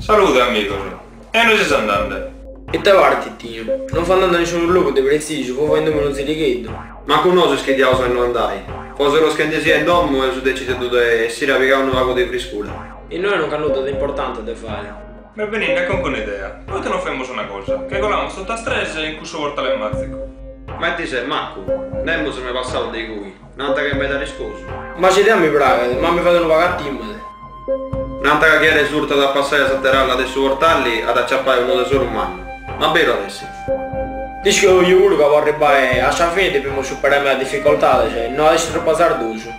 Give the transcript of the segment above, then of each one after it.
Salude amigos. E inue ses andande? Ite paret Titinu? Non fo andande a nisciunu logu de pretzisu, fo faendemi unu zirigheddu. Mancu nosu ischidiaus a inue andai. Fos arroschendisia in domu e eus decididu de essiri a pigai unu pagu de friscura. Innoe non c'at nudda de importante de fai. M'est beninde a conca un'idea, poite non faimus una cosa, che colamus totas tres in cussu portale màzicu. Ma ite ses maccu? Nemos est mai passau de igui. Nant ca est meda arriscosu. Ma s'idea mi praghet, ma mi faghet unu pagu a timere. Nant ca chie resurtat a passai a s'ater'ala de su portali at a aciapai unu tesoru mannu. Ma beru at essi? Dd'isco jeo puru ca po arribbai a sa fine depimus superai meda dificoltades, no at essi tropu azardosu.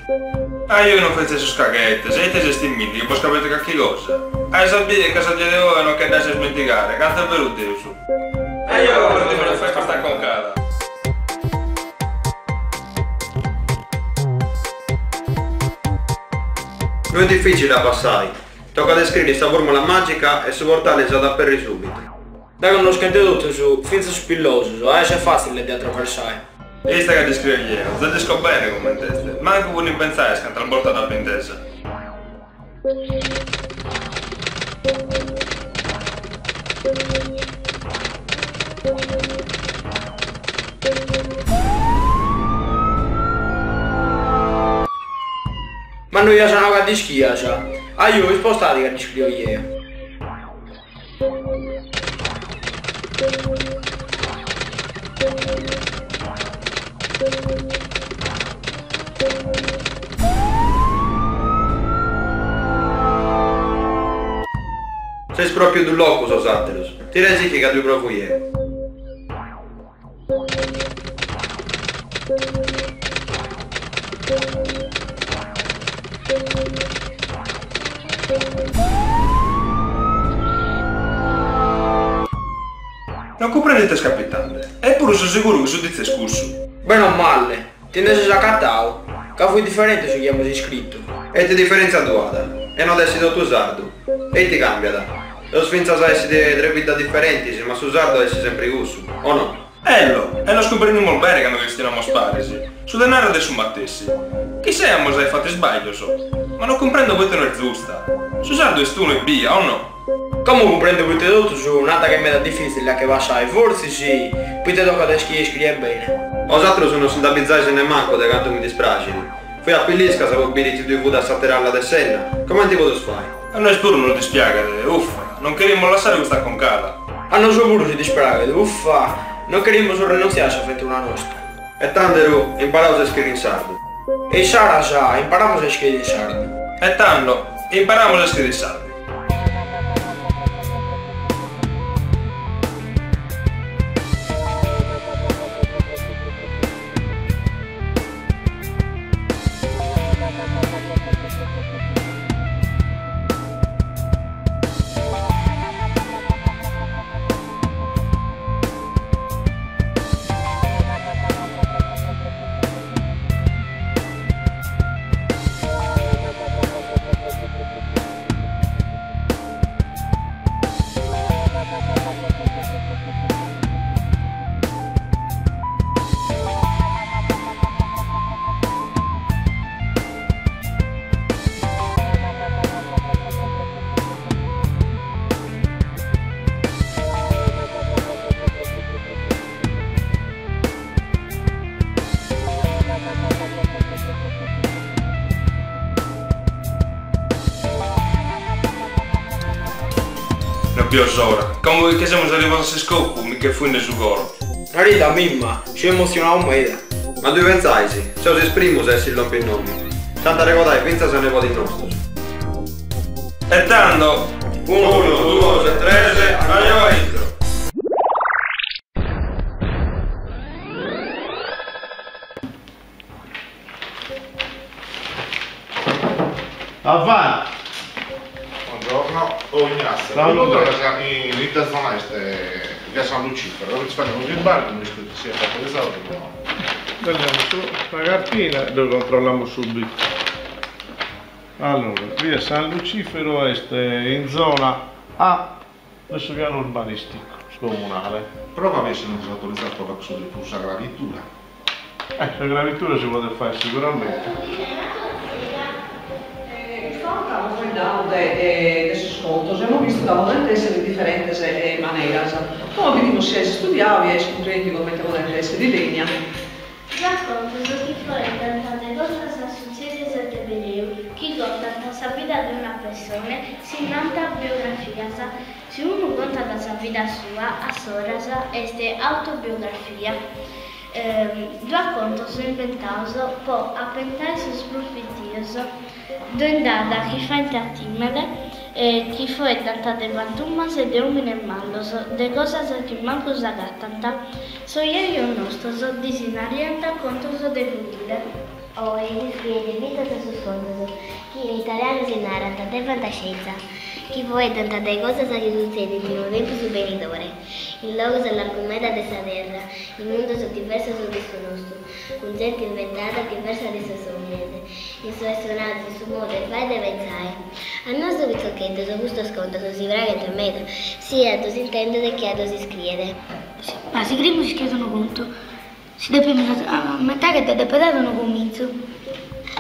Ajò non fetzeis sos caghetes, e ite seis timinde, chi bos capitet carchi cosa? Ais a bider ca sa die de oe non che dd'ais a ismentigare, cantu est beru Deus. Ajò ca podimus fai custa aconcada. No est dificili a passai, tocat a scriri sa formula magica e su portali s'at a aperri subitu. Dda connoschent totus, fintzas sos pillosos, at esser fatzile de atraversai. Ista ca dd'iscrio jeo, za dd'isco bene comente est, mancu po ddi pentzai cantas bortas dd'apo intesa. Ma no ias nau ca dd'ischias? Ajò, ispostadi ca dd'iscrio jeo. Seis propriu dus locus 'osaterus. Tiraisicchi ca ddu provu jeo. Non cumprendo ite est capitande, eppuru so seguru chi su ditzu est cussu. Bene o male, ti nde ses acatau? Ca fuit diferente su chi amus iscritu. E ite diferentzia ddu at? E no at essi totu sardu? E ite cambiat? Eus fintzas a essi de tres biddas diferentis, ma su sardu at essi sempri cussu, o no? Ello, e nos cumprendimus bene cando chistionamus paris, su de narrer est su matessi. Chissai amus ai fatu isbaglios, ma no cumprendo poite no est zusta. Su sardu est unu ebbia, o no? Como cumprendo poite totus nant ca est meda difitzile a che passai, fortzis poite tocat a ischire iscrier bene. Osatrus no si nd'abizais nemancu de cantu mi dispraxit. Fui a piliscas po biri chi ddui fut a s'ater'ala de s'enna, comenti podeus fai? A nois puru nos dispiaghet, uffa, non cherimus lassare custa aconcada. A nosu puru si dispraghet, uffa, non cherimus renuntziare a s'aventura nostra. E tanderu, imparaus a iscriri in sardu. E issaras, imparamus a iscriri in sardu. E tando, imparamus a iscriri in sardu. No bio s'ora. Como chi che semus arrivados a s'iscopu, mi che fuinde su coro. Narita mimma, seu emotzionau meda. Ma ddui pentzais? Seus is primus a essi lompiu innobi. S'ant a arregodai fintzas is nebodis nostus. E tando, unu, duos e tres, ajò a intro! Avanti! Buongiorno, oh Ignazio, Salute. in ite zona est via San Lucifero, dove ci fanno uno sbarco, mi si è fatto risolto. Vediamo su la cartina, lo controlliamo subito. Allora, via San Lucifero est in zona A de su pianu urbanisticu comunale. Prova a biri si non est autorizzato sa gravitura. Eh, sa gravitura si podet fai siguramenti. Custa 'orta amus faeddadu de de sos contos e amus bistu. Custa podent èssere diferentes maneras. Como bidimus si ais istudiadu e ais cumprèndidu comente podent èssere bènia. Ddu at contos chi foeddant de cosas sutzèdias de bereu, chi contant sa vida de una pessone, si nant biografias. Si unu contat sa vida sua, assoras est autobiografia. Ddu at contos imbentados po apentai sos prus pitios. Ddoe nd'at chi faent a tìmere, chi foeddant de pantumas e de òmines malos, de cosas chi mancu s'agatant. Sos jajos nostros ddis nariant contos de fughile. Oe s'iscrient fintzas sos contos, chi in italianu si narant de fantascienza, chi foeddant de cosas chi sutzedint in unu tempus benidore, in logos a largu meda de sa Terra, in mundos diversos de su nostru, cun zente inventada diversa de sos òmines, in sos personazos, in su modu 'e fai e de pentzai. A nosu pitzocheddos custos contos si praghent meda, siat a ddos intender chi a ddos iscrier. Ma si cherimus iscrier unu contu, si depimus ammentare chi depet aer unu cumintzu,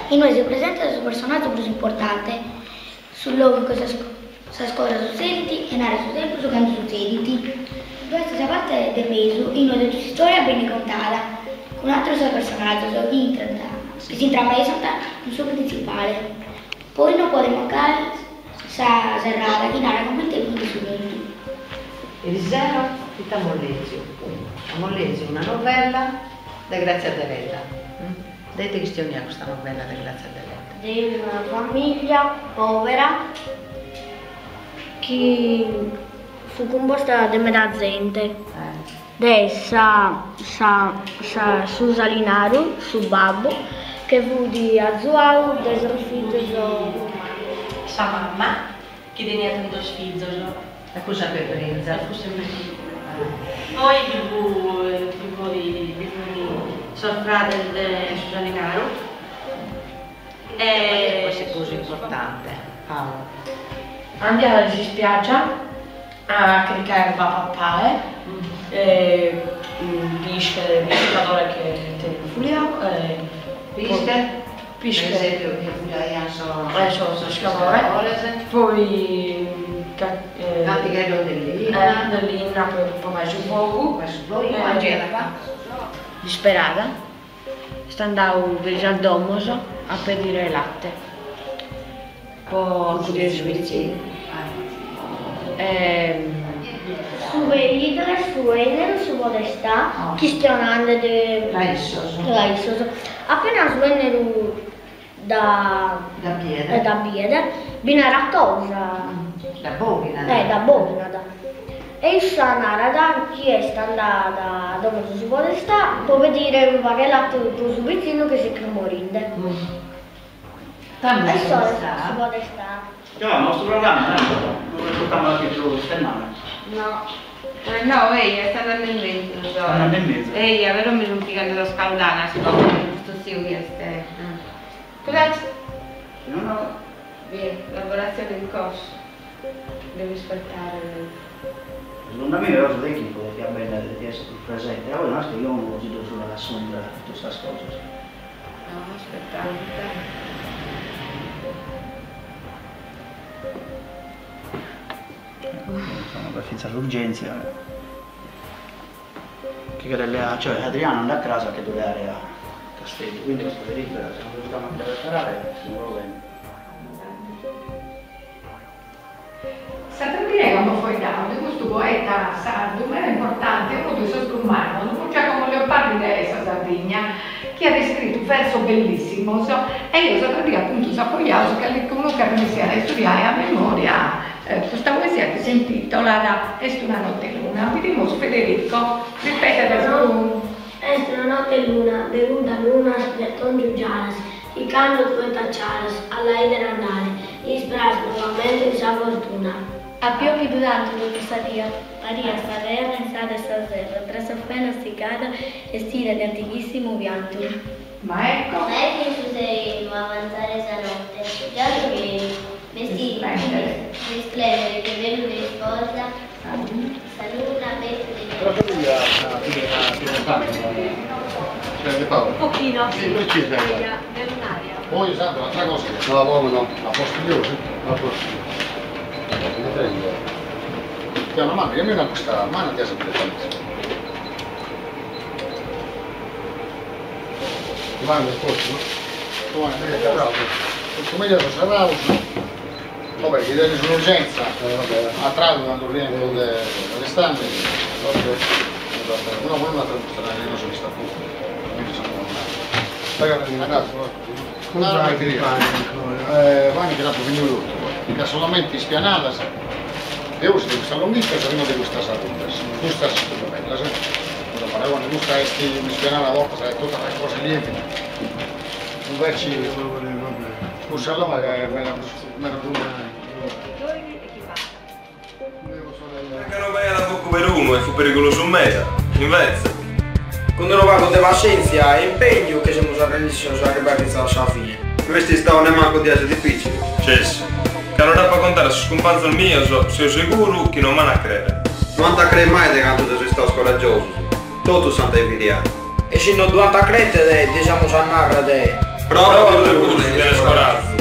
inue si presentat su personazu prus importante, su logu in cue sas cosas sutzedint e narat su tempus cando sutzedint. Ddu est sa parte de mesu inue totu s'istòria benit contada, cun àteros personazos chi intrant, chi s'intramesant cun su printzipale. Poi non podet mancare sa serrada chi narat comente finit su contu. Erisero ite amus lèziu? Amus lèziu una novella de Grazia Deledda. De ite chistioniat custa novella de Grazia Deledda? De una famiglia povera chi fut cumposta de meda zente, de sa sa sa su salinaru, su babbu, che fut azuadu de sos fizos prus mannos. Sa mamma, chi teniat duos fizos. E fut sempre prinza. E fut sempre prinza. Poi bi fut bi fut bi funi sos frades de su salinaru e. Poi sa cosa importante, Paolo. Andiat in s'ispiaggia a chircare erba a papare, e pische, piscadore che teniat fuliau e. Pische? Pische. Per esempio chi fuliaian sos sos piscadores. Poi Cantigheddos de linna. De linna po fai su fogu. Fai su fogu, Angela. Disperada, est andau peri sas domos a pedire latte po accudire su pitzinnu. E. Su peidre, su 'enneru, su podestà, chistionande de. Tra issos. Tra issos. Appena su 'enneru dda. Dda biet. Dda biet, bi narat cosa. Dd'abboghinat. Dd'abboghinat. E issa narat chi est andada a domo de su podestà po pedire unu pagu 'e latte po su pitzinnu chi si ch'est morinde. Tando E su su podestà. podestà. No, ma custu programma no lu portamus a chitzu istemana. No. No, eia, est andende menzus. Est andende menzus. Eia, però mi sunt pighende sas caldanas como, custu tziu chi est. Cosa c'è? No, no. Via, lavorazione in corso. Devo aspettare. Segundu a mie però su tecnicu depiat bennere, depiat essere prus presente, ca poi no est chi unu si ddu sulat assumere totus sas cosas. No, aspetta, aspetta. Insomma, b'est fintzas urgèntzia chi cheret leare, cioè Adriano andat cras a che ddu leare a Casteddu, quindi custa delibera si non riusciamo a dda preparare est unu problema. S'atra die amus foeddadu de custu poeta sardu meda importante, unu de sos prus mannos, cun Giacomo Leopardi de sa Sardigna, chi at iscritu versos bellissimos e eo s'atra die apuntu s'apo jau si calicunu chi arrennessiat a istudiare a memoria custa poesia chi s'intitolat Est una notte 'e luna. Bidimus Federico, ripetet su. Est una notte 'e luna, de cuddas lunas de atongiu giaras, Chi cando tue t'acciaras a la 'idere andare, isperas novamente in sa fortuna. At piòvidu tantu totu sa die, pariat sa terra in sa de sa serra, tra sos fenos sicada, 'estida de antighissimu piantu. Ma ecco. Ma ecco in su serenu avanzare sa notte, giaru velu, bestit risplendere che velu de isposa, sa luna veste de. La famiglia Un pochino, sì. Poi Sandro, un'altra cosa che no, no, no, la postignosi, la postignosi. Ti una manu, io mi questa mano ti ha direttamente. Domani del posto, no? Domani, bravo. Tutto meglio sono serrato. Vabbè, chiedere un'urgenza, a tratto quando rientro dall'estate, no, con un'altra busta, non sono vista più, quindi sono tornato. No, no, che pane che l'ha finito tutto, che solamente spianadas, e uso di questa lunghista e prima di questa salutas, questa sono bella, sì. Paragone, questa è spianata a volta, è tutta la cosa lieve. Invece, scusa allora è meno Che roba era poco per uno e fu pericoloso meda, invece. Con unu pagu de passèntzia e impegnu che semus arrennèssidos a arribbare fintzas a sa fine. No est istau nemmancu diasi dificili. Cessu. Cando dd'apo a contare a sos cumpanzos mios, seo seguru chi non m'an a crere. No ant a crere mai de cantu seus istaos coragiosos. Totus s'ant a invidiare. E si no ddu ant a crètere, ddis amus a nàrrere. Proa tue puru si tenes corazu.